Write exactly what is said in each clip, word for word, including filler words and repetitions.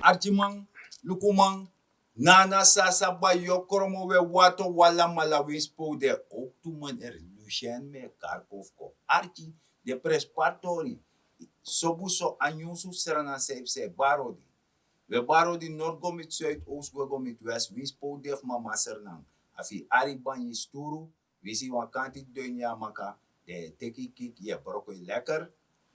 Arkiman, lukuman, nana sasa bayokromo we wato wala mala winsi pow de. Oktu man er lusian me karkof ko arki de prespari tori. Sobu so a nyunsu srana seipse barodi. We barodi nord go miti suid oost go go miti west winsi pow de fu mama srnan. A fu yu ari banyi sturu. Wi si wan kanti doini a maka, den e teki kiki yu e broko yu lekker.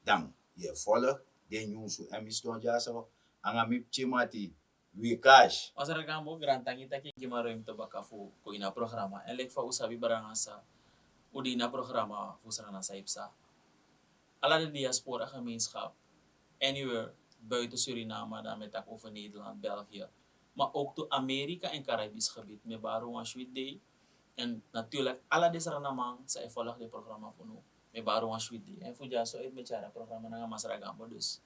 Dan yu e folg den nyunsu èn mi sidon dyaso nanga mi pikin mati. Wi kasi. Masra gambo, grantangi taki gi man roim tobaka fu kon ini a programa èn leki fa un sabi brada nanga sisa, un de ini a programa fu srana san yu psa. Ala den diaspora gemeenschap, anywhere buiten Suriname, dan mi e taki over Nederland, België, maar ook to Amerika en Caribisch gebied, mi e bari un wan switi dei. En natuurlijk ala den sranaman san e folg den programa fu unu, mi e bari un wan switi dei. En fu dyaso eti mi e tyari a programa nanga masra gambo dus.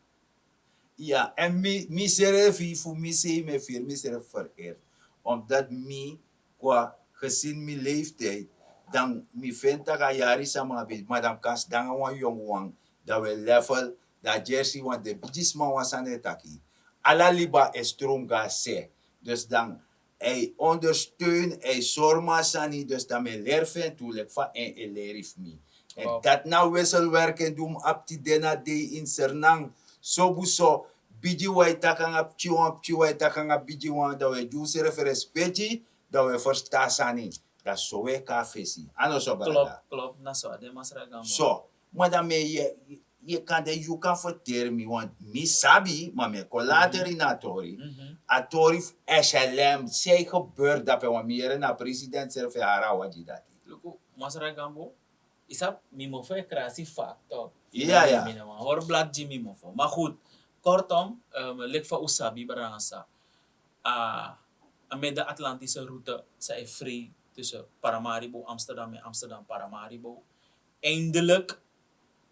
Ya, en mi mi srefi fu mi sei mi e firi mi srefi vereerd. Omdat mi qua gezien mi leeftijd, dan mi vind taki a yari san mi abi, maar dan kan sidon nanga wan yongu wan, dan wi e level, dan a gersi wan de bigisma wan sani e taki. Ala liba e stroom go a se. Dus dan hij ondersteun, hij sorma sani, dus dan mi e leri fu en tu leki fa en e leri fu mi. En dati na wisselwerking di un mus abi tide na dei ini Sranan. Sobu so, bigi wan e taki nanga pikin wan, pikin wan e taki nanga bigi wan, dan wi e gi unsrefi respeki, dan wi e ferstan sani. Dan so wi e kon na fesi. A no so brada? Klopt, klopt, na so a de masra gambo. So, ma dan mi e, yu kan de, yu kan ferteri mi, want mi sabi, ma mi e kon later ini a tori. A tori fu S L M, san e gebeur dape, want mi yere na president srefi e hari a wagi dati. Luku, masra gambo, yu sabi mi mofo e krasi fak tok. Ya, ya. Mi no wan hori blad gi mi mofo. Maar goed, kortom, leki fa un sabi brada nanga sisa, a midden-Atlantische route san e vrij tussen Paramaribo, Amsterdam en Amsterdam Paramaribo. Eindelijk,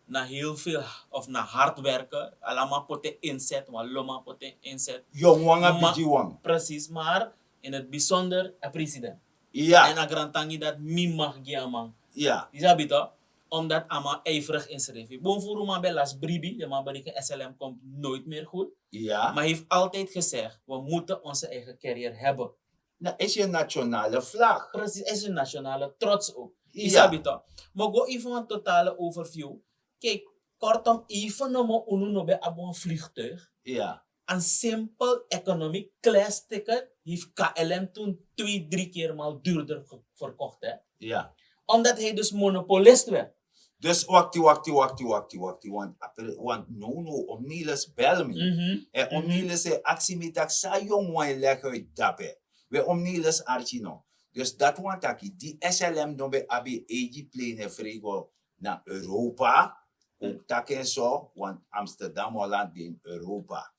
na heel veel of na hard werken, ala man poti en inzet, wan lo man poti en inzet. Yongu wan nanga bigi wan. Precies, maar in het bijzonder a president. Ya. En a grantangi dati mi mag gi a man. Ya. Yu sabi toch? Omdat a man ijverig insrefi. Bun furu man ben lasi bribi, den man bereken S L M komt nooit meer goed. Ja. Maar hij heeft altijd gezegd, we moeten onze eigen carrière hebben. Na is je nationale vlag. Precies, is je nationale trots ook. Yu sabi toch? Maar go even een totale overview. Kijk, kortom, even nomo unu no ben abi wan vliegtuig. Ja. Een simpel economic class ticket heeft K L M toen twee, drie keer maal duurder ge- verkocht, hè? Ja. Omdat hij dus monopolist werd. Dus wakti, wakti, wakti, wakti, wakti. Want, want no, no, Om Niels bel mi. En Om Niels zei, aksi mi taki san yongu wan e leg uit dape. We Om Niels arki no. Dus dati wani taki, di S L M no ben abi eigi plane fu go na Europa. Kon taki en so, want Amsterdam, Holland de ini Europa.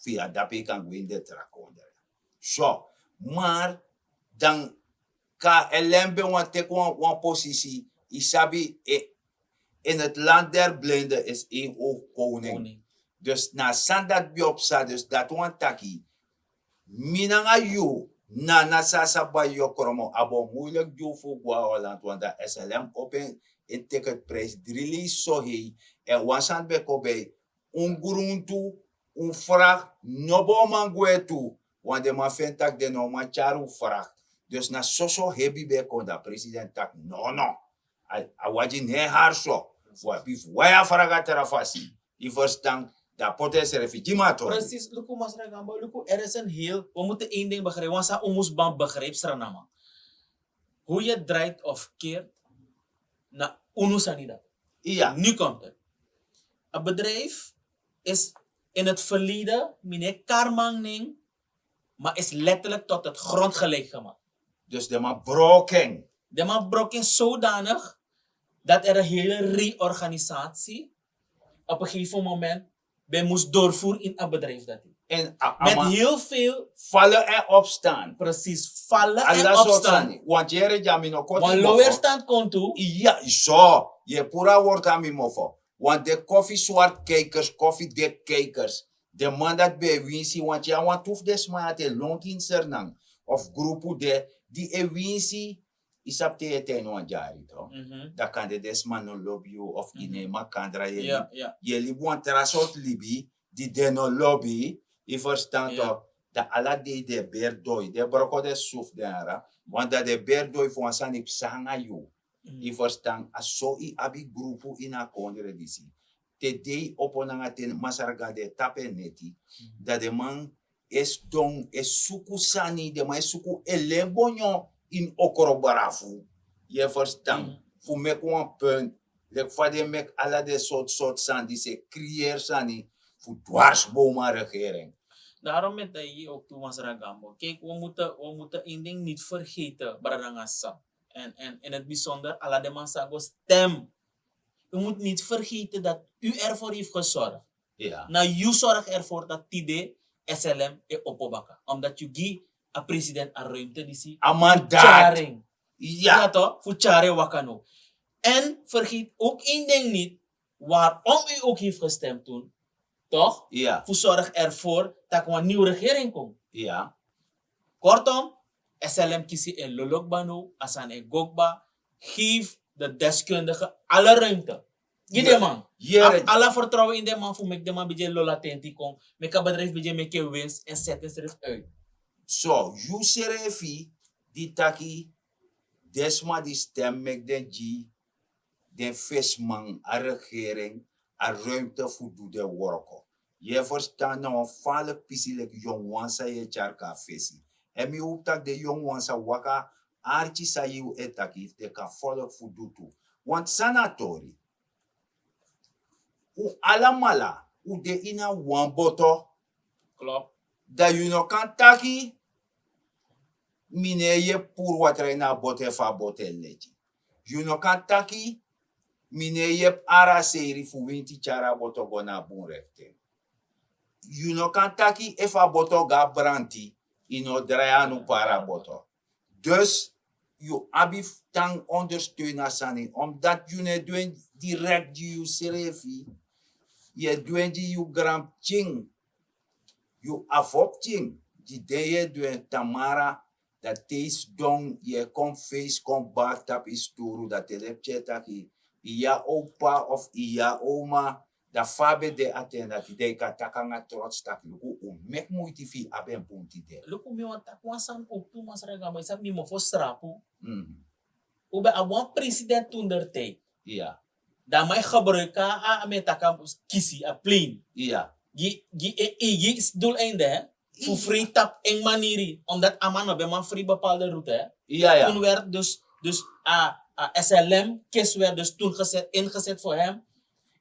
Via dape yu kan go ini den tra kondre. So, maar dan K L M ben wani teki wan, wan posisi, yu sabi, e, in het land der blinden is één oog koning. Koning. Dus na a sani dati ben o psa, dus dati wani taki, mi nanga yu, Nana Sasa Bayokromo, a bo moeilijk gi un fu go na Holland, want dan S L M opo en ticketprijs dri leisi so hei, en wan sani ben kon bij, un gruntu, un vracht no bo man gwe tu, want den man feni taki den no man tyari un vracht. Dus na soso hebi ben kon, dan president taki no, no. A, a wagi no e hari so. Wi abi fu wai a vraga tra fasi. Yu ferstan? Dan a poti ensrefi gi mi a tori. Precies, luku masra Gambo, luku, er is een heel, we moeten één ding begrijpen, wan sani un mus begrijpen, Sranama. Hoe je draait of keert, na unu sani dati. Ja. Nu komt het. Een bedrijf is in het verleden, mi no e kari man nen, maar is letterlijk tot het grond gelijk gemaakt. Dus den man broko en. Den man broko en zodanig dat er een hele reorganisatie op een gegeven moment ben mus doorvoer in a bedrijf dati. En a, a man met heel veel vallen en opstaan. Precies, vallen en opstaan. Ala sortu sani. Want yu yere, yu a mi no koti mofo. Wan lowerstand kon tu. Ja, so. Yu e puru a wortu na mi mofo. Want den koffiezwartkijkers, koffiedikkijkers, den man dati ben e winsi, want yu abi wantu fu den sma dati e lon ini Sranan of grupu de, di e winsi, yu sabi te yu e tan ini wan dyari, toch? Dan kande den sma no lobi yu, of yu no e makandra, yu e libi, yu e libi wan tra sortu libi di den no lobi, Yu ferstan? Tok, dan ala dei den e beri doi, den broko den sufu den ara. Want dan den e beri doi fu wan sani psa nanga yu. Yu ferstan? A so yu abi grupu ini a kondre disi. Te dei opo nanga te masra gado e tapu en neti, dan den man e sidon e suku sani, den man e suku e len bonyo ini okrobrafu. Yu e ferstan? Fu meki wan punt, leki fa den meki ala den sortu sortu sani disi e kriyeri sani fu dwarsbowman regering. Daarom met hij hier ook toe masra gambo. Kijk, we moeten, we moeten één ding niet vergeten, brada nanga sisa. En, en in het bijzonder ala den man san go stem. U moet niet vergeten dat u ervoor heeft gezorgd. Na yu sorg ervoor dat tide S L M e opo baka, omdat yu gi a president a ruimte disi. A mandaat. Tyari en. Ya, toch, fu tyari en waka now. En vergeet ook één ding niet, waarom u ook heeft gestemd toen, toch? Fu zorg ervoor dat er een nieuwe regering komt. Kortom, S L M kisi en lolokba now, a sani e go kba. Geef de deskundigen alle ruimte. Gi den man. Ala vertrouwen in den man fu meki den man bigin e lolo a ten di kon, meki a bedrijf bigin e meki en winst en zet en schrift uit. So yu srefi di taki den sma di stem, meki den gi den fesiman, a regering, a ruimte fu du den worko. Yu e ferstan? Na wan faliki pisi leki yonguwan san yu e tyari kon na fesi. Èn mi hopi tak' den yonguwan sa waka arki san yu e taki, fu den kan folki fu du tu. Want san na a tori? Un alamala un de ini a wan boto. Dan yu no kan taki mi no e yepi puru watra ini a boto efu a boto e leki. Yu no kan taki mi no e yepi araseri fu winti tyari a boto go na a bun rekten. Yu no kan taki efu a boto go na branti, yu no drai anu pari a boto. Dus yu abi fu tan ondersteun a sani, omdat yu no e du en direkt gi yusrefi. Yu e du en gi yu granpikin, yu afo pikin. Gi den yu e du en. Tamara dan te yu sidon, yu e kon feisi kon bari tapu yu sturu, dan te den pikin e taki yu ya opa of yu ya oma, dan fa a ben de a ten dati, dan yu kan taki nanga trots taki luku, un meki muiti fu yu abi en bun tide. Luku, mi wani taki wan sani ook tu masra gamba, yu sabi mi mofo srapu. Un ben abi wan president toen der tijd. Dan man e gebruik a, a, a mi e taki a kisi a plane. Gi, gi, e, e, gi doeleinde, hè. Fu free tapu en maniri, omdat a man no ben man free bepaalde route, hè. Toen werd dus, dus a, a S L M kist werd dus toen gezet, ingezet voor hem.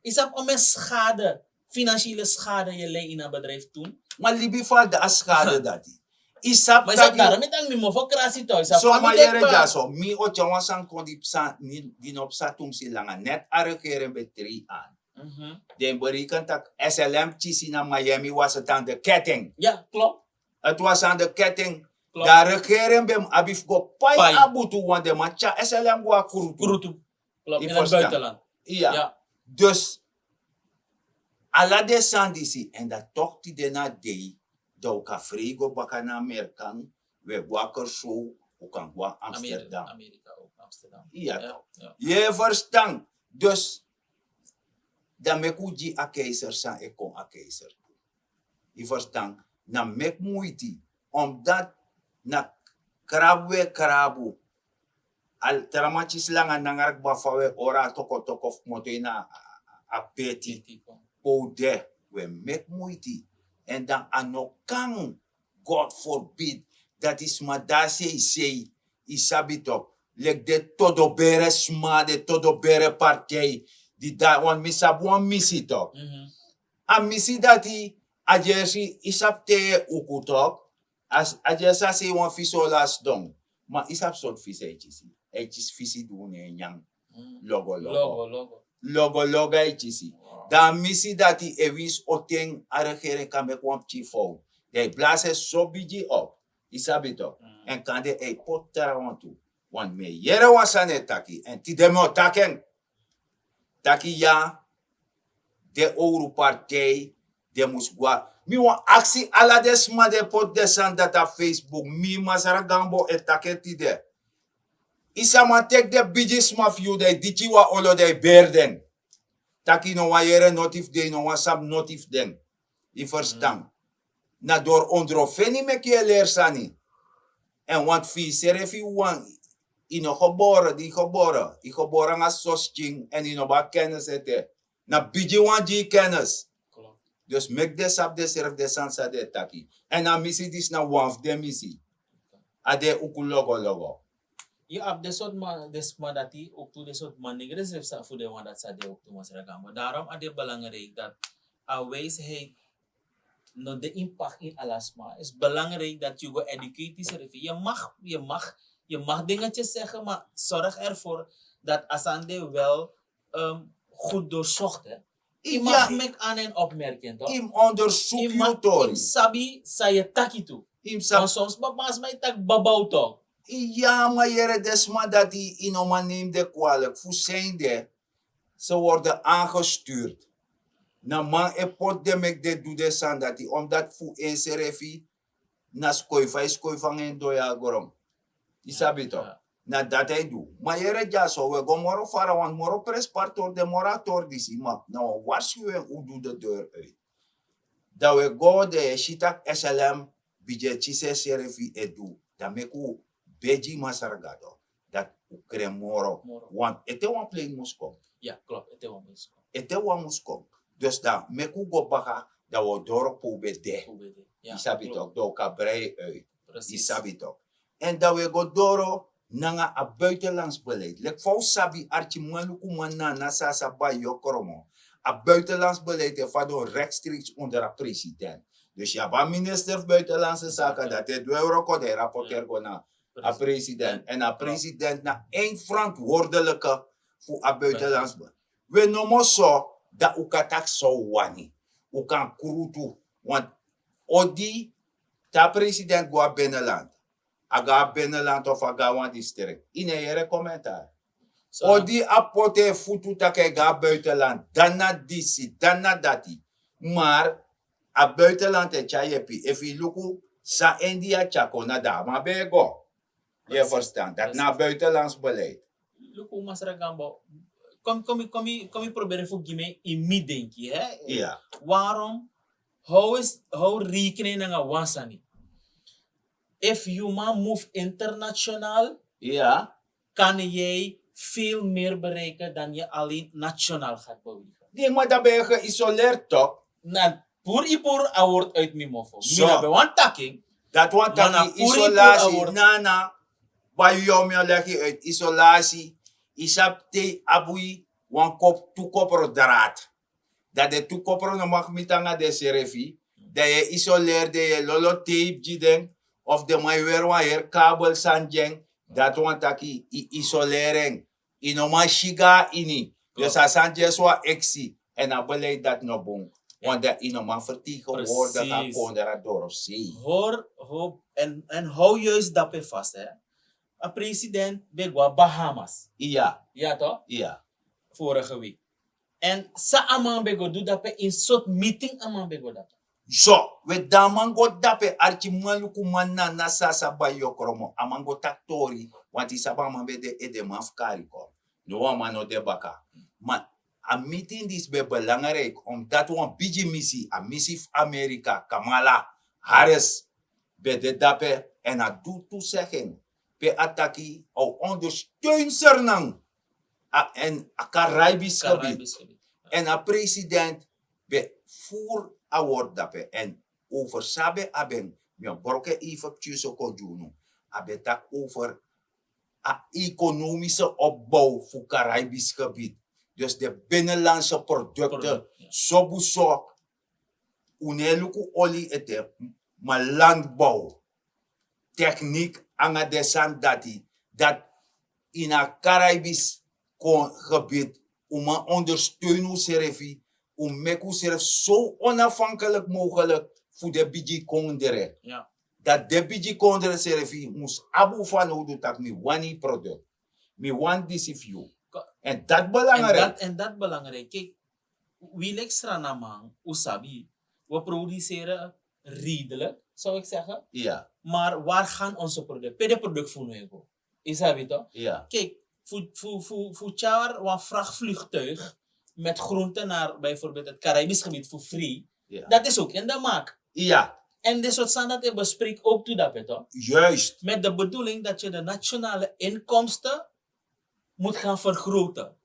Yu sabi omeni schade, financiële schade yu e lei ini a bedrijf toen. Ma libi fu a schade dati. Yu sabi taki, daarom yu taki mi mofo krasi tu, yu sabi. So ma yere dyaso, mi o tyari wan sani kon di psa, di no psa tumsi langa, net a regering ben trei an. Den bereken taki S L M kisi na Miami was het aan de ketting. Het was aan de ketting. Dan a regering ben abi fu go pai a butu, want den man tyari S L M go na krutu. Krutu. Klopt, in het buitenland. Dus ala den sani disi, en dan toch tide na dei, dan un kan frei go baka na Amerikan, un e go na Curaçao, un kan go na Amsterdam. Amerika ook, Amsterdam. Yu e ferstan? Dus dan meki un gi a keizer san e kon a keizer tu. Yu ferstan? Na meki muiti, omdat na krabu un e krabu. Al tra man kisi langa nanga kba fa un e hori a tokotoko fu kmoto ini a, a, a, a peti. Pe un de, un e meki muiti. Èn dan a no kan, God forbid, dati sma de na seisei, yu sabi tok, leki den todobere sma, den todobere partij, di de na, want mi sabi wan misi tok. A misi dati, a gersi, yu sabi te yu e uku tok, a gersi a sei wan fisi olo a sidon. Ma yu sabi sortu fisi a e kisi? A e kisi fisi di un no e nyan. Logo logo. Logo logo a e kisi. Dan a misi dati, e winsi o ten a regering kan meki wan pikin fowtu, dan a e blasi en so bigi op. Yu sabi tok. Èn kande a e poti trawan tu. Want mi e yere wan sani e taki, èn tide mi o taki en. Taki ya, den owru partij, den mus go na. Mi wani aksi ala den sma di e poti den sani dati na Facebook, mi masra Gambo e taki en tide. Yu sa man teki den bigi sma fu yu, dan yu diki wan olo, dan yu beri den. Taki yu no wani yere noti fu den, yu no wani sabi noti fu den. Yu ferstan? Na dori ondro feni meki yu e leri sani. En want fu yu srefi wan, yu no gebore di yu gebore yu gebore nanga soskin en yu no bari kennis ete. Na bigi wan gi yu kennis. Dus meki den sabi den srefi den sani san den e taki. En a misi disi na wan fu den misi. A den e uku logologo. Yu abi den sortu man den sma dati oktu den sortu man negre srefi fu den wan dati sa de oktu masra gamba darom a de belangrijk dat a wijsheid no de impact in ala sma is belangrijk dat yu go educate yu srefi yu mag yu mag yu mag dingetjes zeggen maar zorg ervoor dat a sani de wel goed doorzocht hè. Yu mag meki aan en opmerking toch? Yu onderzoek yu tori. Sabi san yu taki tu. Yu sabi soms baba sma yu taki baba tok. Ya ma yere den sma dati yu no man neem den kwalik fu zijn de. Ze worden aangestuurd. Na man e poti den meki den du den sani dati omdat fu en srefi na skoifa yu skoifa nanga en doi na gron. Yu sabi tok. Na dati a e du ma yere dyaso we go moro fara want moro prenspari tori den moro a tori disi ma na wan warski wen un du de deur uit. Dan we go den e si tak' slm bigi e kisi en srefi e du dan meki un begi masra gado. Dati un kren moro want ete wan plein mus kon. Ete wan mus kon. Dus dan meki un go baka dan un o doro pe un ben de. Yu sabi tok dan un kan brei yu uit. Yu sabi tok. En dan un e go doro nanga a buitenlands beleid leki fa un sabi arkimanlukuman na na san a sa bai yokromo. A buitenlands beleid e fadon rekstriks onder a president. Dus yu abi a minister fu buitenlandse saka dati e du en wroko dan e rapporteri go na a president en a president na en verantwoordelike fu a buitenlands beleid. We nomo so dan un kan taki san un wani. Un kan krutu want odi te a president go na binnenland a go na binnenland of a go na wan district yu no e yere commentaar. Odi a poti en futu tak' a e go na buitenland dan na disi dan na dati. Maar a buitenland e tyari yepi efu yu luku san india tyari kon na dan a man ben e go. Yu e verstan dati na a buitenlands beleid. Luku masra gambo. Komi komi komi komi proberi fu gi mi ini mi denki hè. Warom how is how rekening nanga wan sani? Efu yu man move international kan yu veel meer bereiken dan yu alleen national gaat bewegen. Di ma dan ben yu geisoleerd tok. Na pur yu pur a word uit mi mofo mi na ben wan taking. Dati wan taki isolasi nana. Bai yu mi o legi uit isolasi. Yu sabi te yu abi wan kop tu kopro draad. Dan den tu kopro no maki miti nanga den srefi. Dan yu e isoleri den yu e lolo tape gi den of den man e weri wan heri kabel sani gi en. Dati wan taki yu isoleri en. Yu no man si go na ini. Dus a sani gi en so wan eksi. Èn a beleid dati no bun. Want dan yu no man fertegenwoordigi a kondra dorosei. Hori hori èn how yuis dape fasi. A president ben go na bahamas. Iya. Iya to? Iya. Vorige week. Èn san a man ben go du dape ini sortu meeting a man ben go dape? So we dan a man go dape arkimanlukuman na na san a sa bai yokromo a man go taki tori. Wanti sabi a man ben de edeman fu kari kon. No wan man no de baka. Ma a meeting disi ben belangrijk omdati wan bigi misi a misi fu amerika kamala harris ben de dape. Èn a du tu segen pe a taki a o ondersteun sernan. Èn a karaibis gebied èn a president ben voer a word dape èn over san a ben abi en mi o broko en even pikin so kon gi unu. A ben taki over a ekonomische opbouw fu karaibis gebied. Dus de binnenlandse produkte sobu so un no e luku oli ete ma landbouw, techniek nanga den sani dati dati ini a karaibis kon gebied. Un man ondersteun unsrefi un meki unsrefi so onafhankelijk mogelik fu den bigi kondre. Dati den bigi kondre srefi mus abi un fanowdu tak' mi wani yu produk. Mi wani disi fu yu. Èn dati belangrijk. Èn dati belangrijk kik wi leki sranaman un sabi wi produseren redelijk zou ik zeggen. Maar waar gaan onze produk pe de produk fu no e go? Isabi to? Kijk, fu tyari wan vrachtvluegtuig met groente naar bijvoorbeeld het caribisch gebied fu free. Dat is ook in de maak. Iya. En dit soort sani dat je bespreekt ook toe daarbij, toch? Juist. Met de bedoeling dat je de nationale inkomsten moet gaan vergroten.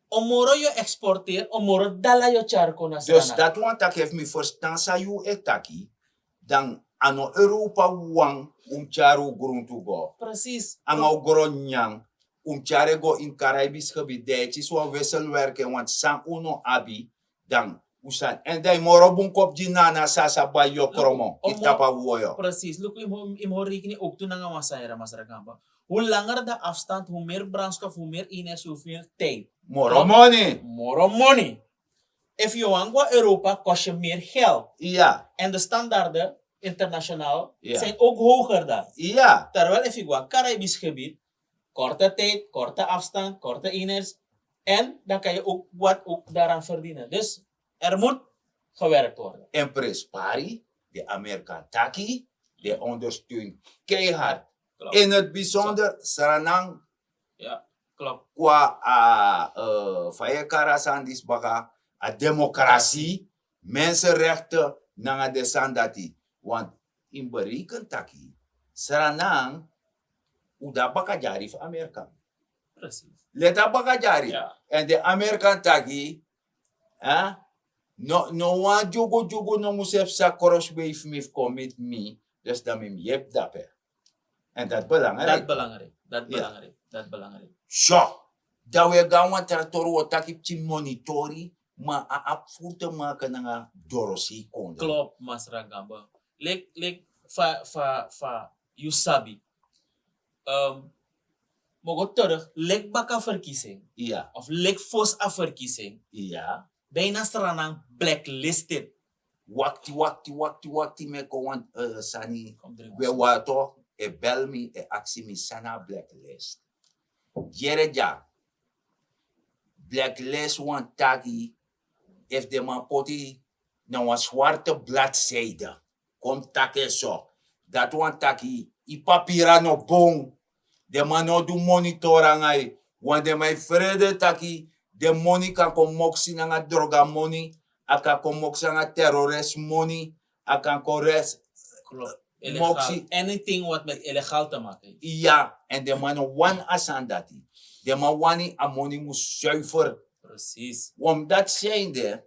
Omoro je exporteer, omoro dala je charco na Dus sana. Dat wan taki efu mi verstan san yu e taki, dan a no Europa wan un tyari un gruntu go. Precies. Anga un gron nyan, un tyari go in Caribisch gebied, dan e kisi wan wisselwerking, want san un no abi, dan un san. En dan moro bun kop gi nana sasa bai yo kromo, i tapu a woyo. Precies. Look, imo, imo rekening ook toen nanga masayra masra gamba. Hoe langer de afstand, hoe meer brandstof, hoe meer energie, hoe meer tijd. Moro money. Moro money. If je want go Europa, kost je meer geld. Ja. En de standaarden internationaal zijn ook hoger daar. Ja. Terwijl if je go Caribisch gebied, korte tijd, korte afstand, korte energie. En dan kan je ook wat ook daaraan verdienen. Dus er moet gewerkt worden. En Prince Pari, de Amerikaan taki, die ondersteunt keihard. Klopt. In het bijzonder Sranang. Ja, klopt. Qua uh, uh, faya karasan disbaka, a democratie, mensenrechten, nanga de sani dati. Want in bereken taki, Sranang, u da baka dyari fu Amerika. Precies. Leti a baka dyari. Ja. En de Amerika taki, eh? No, no wan dyugu dyugu no mus e psa crossway fu mi fu kon miti mi. Dus dan mi mus yepi dape. En dat belangrijk. Dat belangrijk. Dat belangrijk. Dat belangrijk. So, dan we gaan wan tra tori, we taki pikin monitori, ma a abi furu te maken nanga dorosei kondre. Klopt, masra gamba. Leki, leki fa, fa, fa, yu sabi. Ehm, mi o go terug, leki baka verkiezing. Ja. Of leki fosi a verkiezing. Ja. Bijna Sranang blacklisted. Wakti, wakti, wakti, wakti, mi e kon wan, eh, sani. Kom dringi wan sani. We wato, e bel mi, e aksi mi san na blacklist. Yere dya. Blacklist wan taki, efu den man poti na wan swarte bladzijde. Kon taki en so. Dati wan taki, i papira no bun. Den man no du monitor nanga yu. Want den man e frede taki, den moni kan kon moksi nanga droga moni, a kan kon moksi nanga terrorist moni, a kan kon rest. Klopt. Illegaal. Moksi. Anything wat met illegaal te maken heeft. Ja, en den man no wani a sani dati. Den man wani a moni mus zuiver. Precies. Omdat zijnde,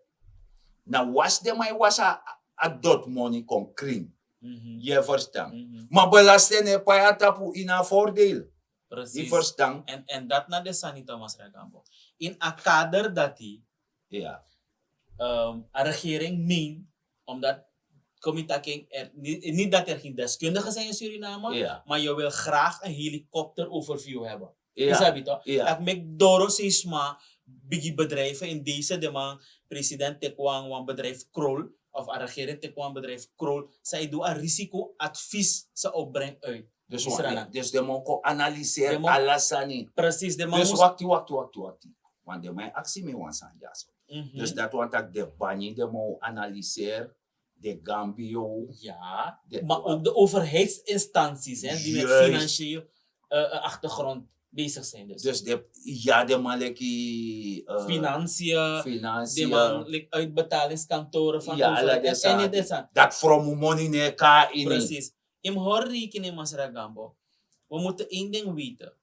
na wasi den man e wasi a, a doti moni kon krin. Mhm. Yu e verstan. Mhm. Ma belasting no e pai a tapu ini a voordeel. Precies. Yu e verstan. En, en dat na de sani Thomas Regambo. In a kader dati, ja, ehm, a regering mean, omdat, kom ik taki, er, niet, niet dat er geen deskundigen zijn in Suriname, ja, maar je wil graag een helikopter overview hebben. Ja. Yu sabi toch? Ja. Dat maak doro sma bigi bedrijven in deze de man president teki wan bedrijf Krol of a regering teki wan bedrijf Krol. Zij doet een risicoadvies ze opbrengt uit. Dus, dus den man kon analyseren ala sani. Precies, den man. Dus wakti, wakti, wakti, wakti. Want den man aksi mi wan sani dyaso. Mhm. Dus dat wan taki den banyi den man analyseren. De Gambio. Ja, maar ook de overheidsinstanties, hè, die met financiële, eh, eh, achtergrond bezig zijn. Dus, dus de, ja, de man leki, eh, financiën, financiën, de man leki uitbetalingskantoren van, ja, overheid, ala den sani. Dat from money ne ka ini. Precies. In hori rekening, masra Gambo. We moeten één ding weten.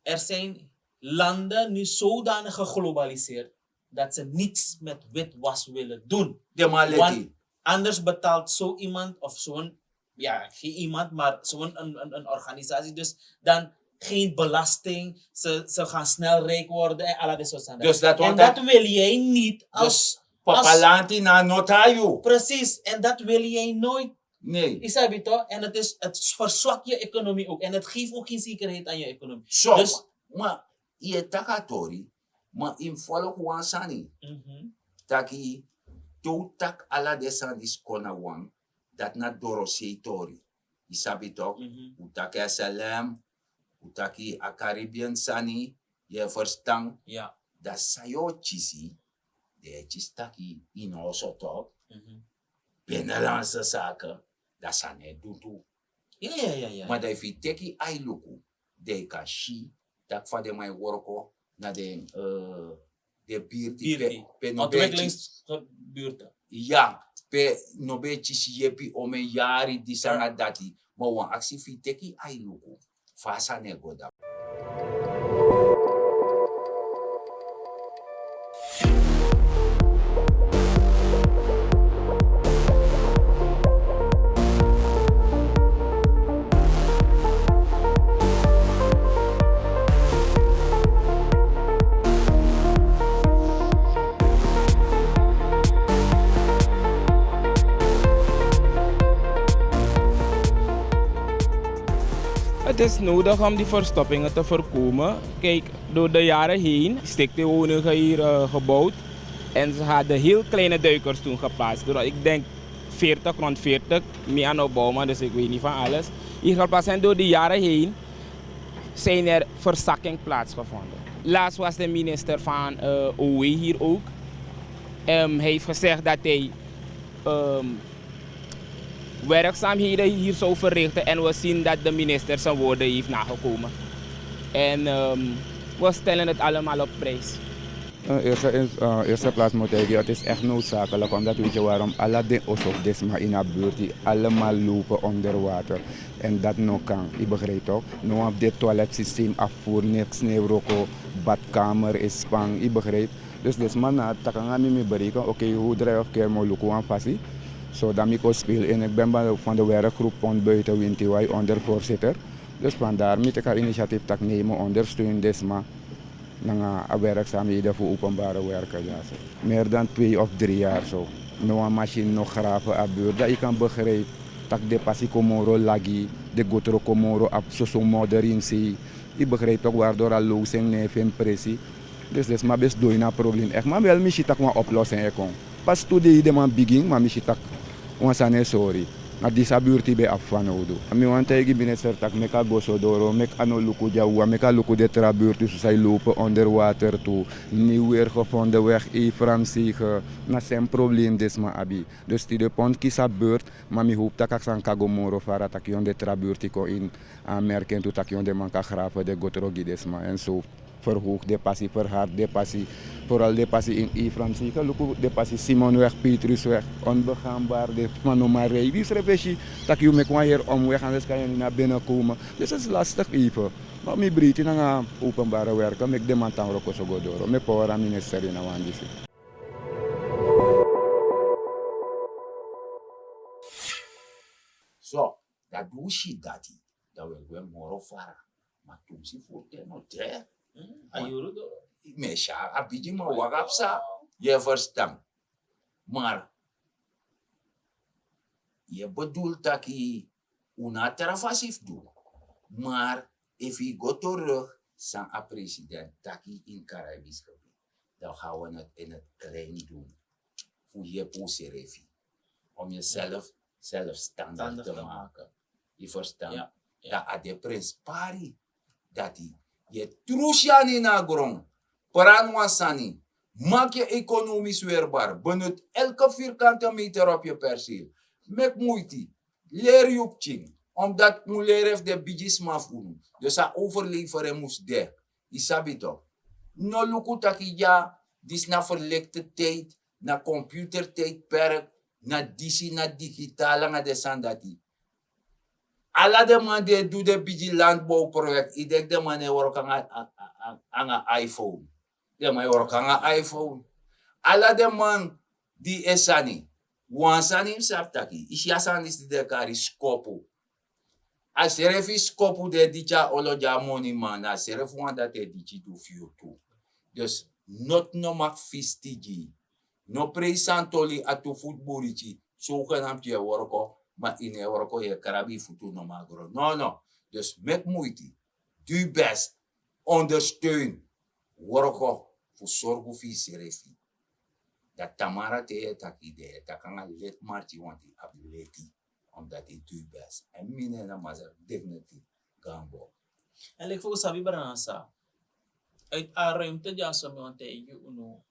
Er zijn landen nu zodanig geglobaliseerd dat ze niets met witwas willen doen. Want anders betaalt zo iemand of zo'n, ja, geen iemand, maar zo'n een, een, een organisatie, dus dan geen belasting, ze, ze gaan snel rijk worden en ala dit soort zaken. Dus dat, en dat wil jij niet als, als Papalanti na notayu. Precies, en dat wil jij nooit. Nee. Yu sabi toch? En het is, het verzwakt je economie ook. En het geeft ook geen zekerheid aan je economie. So, dus, ma, yu e taki a tori, ma yu mus follow wan sani. Mhm. Taki, te un taki ala den sani disi kon na wan, dati na dorosei tori. Yu sabi toch? Mhm. Un taki S L M, un taki a Caribbean sani, yu e verstan? Ja. Dan san yu o kisi, den e kisi taki ini oso toch. Mhm. Binnenlandse zaken, dan san e du tu. Ja, ja, ja, ja. Maar dan efu yu teki ai luku, dan yu kan si taki fa den man e worko na den, eh, den birti, birti, pe, pe no ben e kisi. Ontwikkelingsbuurten. Ya, pe no ben e kisi yepi omen yari, disi nanga dati. Ma wan aksi fu yu teki yu ai luku fa a sani e go dati. Het is nodig om die verstoppingen te voorkomen. Kijk, door de jaren heen, stiktewoningen hier eh, gebouwd. En ze hadden heel kleine duikers toen geplaatst. Door, ik denk veertig, rond veertig, Miano Bouwman, dus ik weet niet van alles. Hier geplaatst. En door die jaren heen zijn er verzakkingen plaatsgevonden. Laatst was de minister van eh, O W hier ook. Ehm, hij heeft gezegd dat hij ehm, werkzaamheden hier zou verrichten. En we zien dat de minister zijn woorden heeft nagekomen. En ehm, we stellen het allemaal op prijs. In eerste, in, eh, eerste plaats moet ik, het is echt noodzakelijk, omdat weet je waarom, ala den oso fu den sma in a buurt die allemaal lopen onder water. En dat no kan, je begrijpt toch? No wan fu den toiletsysteem afvoer, niks, nee, wroko, badkamer is spang, je begrijpt? Dus den sma na taki nanga mi, mi bereken, oké, hoe draai of keer, mi o luku wan fasi. So dan mi kon speel in, ik ben van de werkgroep Pont Buiten Wintiwai, ondervoorzitter. Dus vandaar mi teki a initiatief taki nee, mi o ondersteun den sma nanga a werkzaamheden fu openbare werken dyaso. Meer dan twee of drie jaar so. No wan machine no graven a buurt, dan yu kan begrijp taki den pasi kon moro lagi, den gotro kon moro abi soso modder ini sei. Yu begrijp toch, waardoor a loosing no e feni presi. Dus den sma ben sidon ini a probleem. Echt, ma wel mi si taki wan oplossing e kon. Pas tu dei den man bigin, ma mi si taki wan sani e sori. Na disi a burti ben abi fanowdu. Mi wani taigi minister taki meki a go so doro, meki a no luku dyawawa, meki a luku den tra burti so san e lopen onder water tu. Nieuw weer gevonden weg, Efraimsege, na sem probleem den sma abi. Dus tide Pont kisi a beurt, ma mi hoop taki a sani kan go moro fara taki yon den tra burti kon in aanmerking tu, taki yon den man kan graven den gotro gi den sma en so. Verhoog den pasi, verhard den pasi. Vooral den pasi in Efraimsege, luku den pasi Simonweg, Petrusweg, onbegaanbaar, den sma no man rij. Yu srefi e si taki yu meki wan heri omweg, anders kan yu no na binnen komen. Dus het is lastig even. Ma mi breiti nanga openbare werken, meki den man tan wroko so go doro. Mi e pori a minister ini a wan disi. So, dati un si dati, dan un e gwe moro fara. Ma tumsi fu ten no de. A yuru doro. Mi e si a bigiman waka psa. Yu e ferstan? Mar yu e bedul taki un no abi tra fasi fu du. Mar efu yu go terug san a president taki ini Caribisch gebied, dan gaan we het in het klein doen. Fu yepi unsrefi, om jezelf zelfstandig te maken. Yu ferstan? Dan a de prinspari dati yu e tru syani na gron. Pran wan sani. Maak je economisch weerbaar. Benut elke vierkante meter op je perceel. Meki muiti. Leri yu pikin. Omdat un leri efu den bigisma fu unu. Dus a overlevering mus de. Yu sabi toch? No luku taki ya, disi na verlikte tijd, na computertijdperk, na disi, na digitaal nanga den sani dati. Ala den man di e du den bigi landbouwproject, yu denki den man no e wroko nanga iPhone? Den man e wroko nanga iPhone. Ala den man di e sani, wan sani yu mus sabi taki, yu si a sani disi di den e kari skopu. A srefi skopu di e diki a olo gi a moniman, na a srefi wan dati e diki du fu yu tu. Dus noti no mag fisti gi yu. No prei santoli a tu futu buriti, sogenamti yu e wroko, ma yu no e wroko, yu e krabi yu futu nomo na gron. No, no. Dus meki muiti. Du yu best. Ondersteun. Wroko fu sorgu fu yusrefi. Dan tamara te yu e taki, den e taki nanga leti marki, want yu abi leti. Omdat yu du yu best. En mi na en na masra dignity go na bow. En leki fa un sabi, Branasa, uit a ruimte dyaso mi wani taigi unu,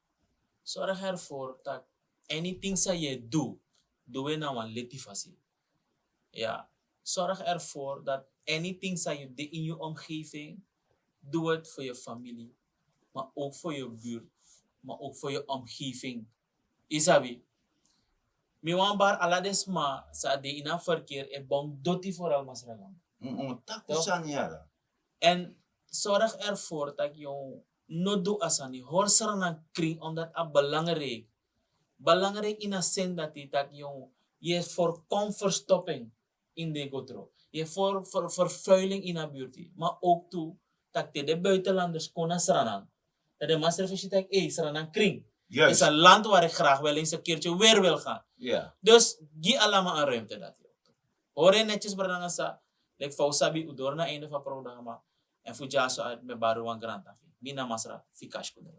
zorg ervoor dat anything san yu e du, du en na wan leti fasi. Ja, zorg ervoor dat anything san yu du in yu omgeving, doe het voor je familie, maar ook voor je buurt, maar ook voor je omgeving. Yu sabi, Mi wan bari ala den sma san de ini a verkeer e bong doti vooral Masraland. Toch? Èn zorg ervoor dat yu no du a sani, hori Sranan kring, omdat a belangrijk. Belangrijk in a zin dat yu, dat yu, yu voorkom verstopping in de gotro. Yu voor, voor vervuiling in a buurt. Maar ook toe dat de buitenlanders kon naar Sranan. Dat de Masranan si dat, hey, Sranan kring is een land waar ik graag wel eens een keertje weer wil gaan. Dus gi allemaal een ruimte dat. Hori netjes, brada nanga sisa. Leki fa un sabi, un doro na einde fu a programma. Èn fu dyaso a mi e bari wan grantapu. Mi na Masra Fikash Kondre.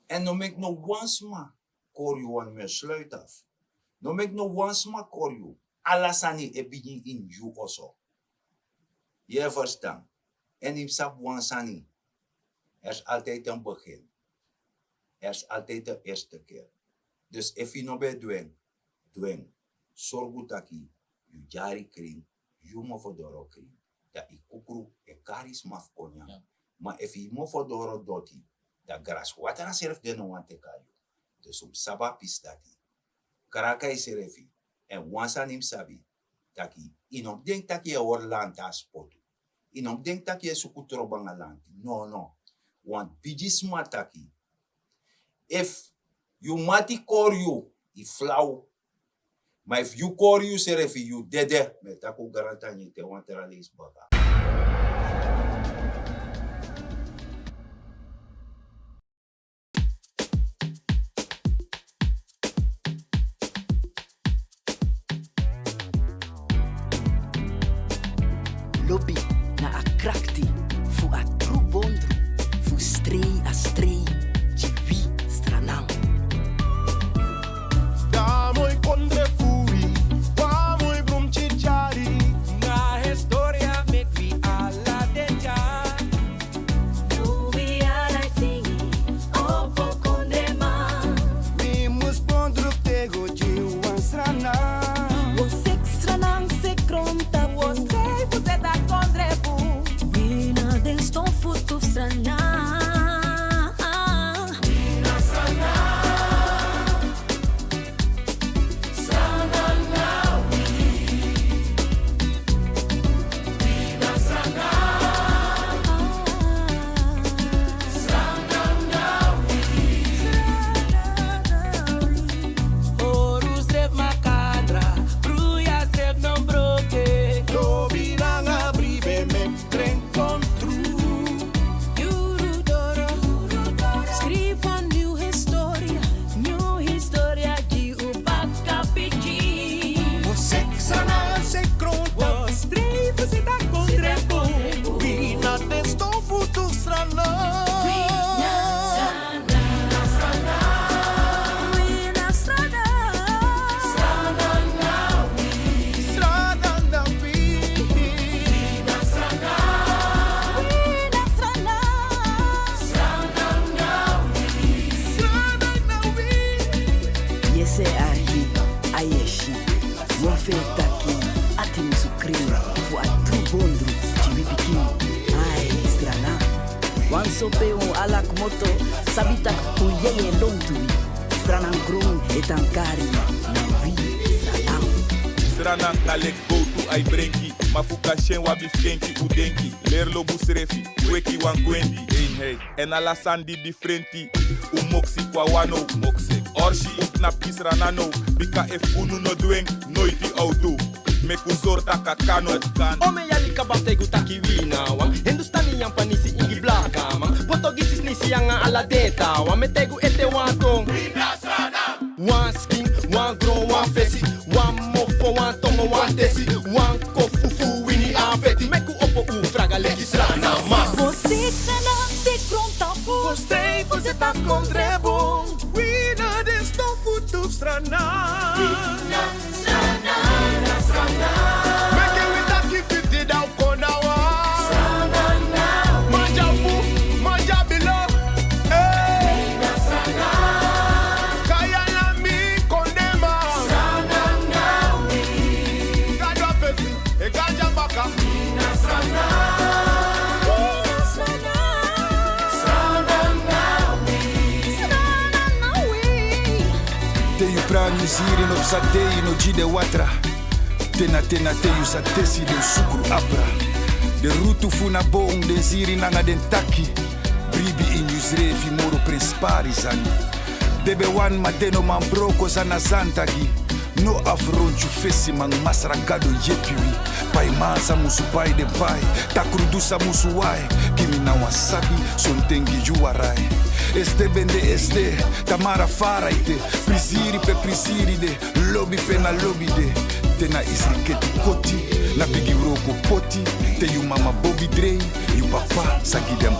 Èn no meki no wan sma kori yu, want mi e sluit af. No meki no wan sma kori yu. Ala sani e bigin ini yu oso. Yu e ferstan? Èn yu mus sabi wan sani. Er is altijd een begin. Er is altijd een eerste keer. Dus efu yu no ben e du en, du en. Sorgu taki yu dyari krin, yu mofo doro krin. Dan yu kukru e kari sma fu kon nyan. Ma efu yu mofo doro doti, dan graswatra srefi den no wani teki na yu. Dus un mus sabi a pisi dati. Kraka yusrefi. Èn wan sani yu mus sabi, taki yu no mus denki taki yu e hori lanti a spotu. Yu no mus denki taki yu e suku trobo nanga lanti. No, no. Want bigi sma taki, efu yu mati kori yu, yu flau. Ma efu yu kori yusrefi, yu dede. Mi e taki un grantangi te wan tra leisi baka. Lobi na a krakti fu a tru bondru fu strei a strei gi wi Sranan. Da moi kondre fu wi, wa moi brum chichari. Na historia meki wi ala den dya. Nu wi ala e singi, opo kondreman. Mi mus bondru tego gi wan Sranan. Wo seki Sranan, seki grontapu. Wo strei fu seti a kondre bun. Wi na den stonfutu fu Sranan. Oru srefi makandra, bruya srefi no broke. Lobi nanga bribi e meki dren kon tru. Yuru doro, skrifi wan nyun historia, nyun historia gi un baka pikin. Wo seki Sranan, seki grontapu. Wo strei fu seti a kondre bun. Wi na den stonfutu fu Sranan. Wi na Sranan. Wi na Sranan. Sranan na wi. Sranan na wi. Wi na Sranan. Wi na Sranan. Sranan na wi. Sranan na wi. Yese, arki, a yesi. Mo fu e taki ati musu krin fu a tru bondru gi wi pikin. Ai, Sranan. Wan so pe un ala kmoto sabi taki un yeye lontu wi. Sranan gron e tan kari na wi Sranan. Sranan na leki gowtu ai brenki, ma fu kasi en wi abi fu kenki un denki. Leri lobi unsrefi, weki wan gwendi. Ein, hei. Èn ala sani di difrenti. Un moksi kon a wan now, moksi. Orsi un knapu gi Sranan now, bika efu unu no du en, noiti a o du. Meki un sori taki a kan now. Omeni yari kaba mi taigi un taki wi na wan Hindustani, Yapanisi, Ingi, blakaman, Potogisi, Sinisi nanga ala den taawan. Mi e taigi un ete wan ton. Wi na Sranan. Wan skin, wan gron, wan fesi, wan mofo, wan tongo, wan tesi, wan kofu fu wini a feti. Meki un opo un fraga leki Srananman. Wo seki Sranan, seki grontapu. Wo strei fu seti a kondre bun. Wi na den stonfutu fu Sranan. Wi na Sranan. Meki wi taki fifti dan kon na wan. Sranan na wi. Mandyapu, mandyabilo. Ei. Wi na Sranan. Kaya na mi kondreman. Sranan na wi. Gadu a fesi, e Gadu a baka. Wi na Sranan. Wi na Sranan. Sranan na wi. Siri no psa dei no gi de watra. Tena tena te yu sa tesi den sukru apra. Den rutu fu na bon den siri nanga den taki. Bribi ini yu srefi moro prenspari sani. Den ben wani ma den no man broko san na sani taki. No afrontu fesi man masra gado yepi wi. Pai man sa musu pai den pai. Takru du sa musu wai. Gi mi na wan sabi sonten gi yu warai. Este ben de este. Tamara fara ete. Prisiri pe prisiri de. Lobi pe na lobi de. Te na isri keti koti. Na bigi wroko poti. Te yu mama bobi drei. Yu papa sa gi den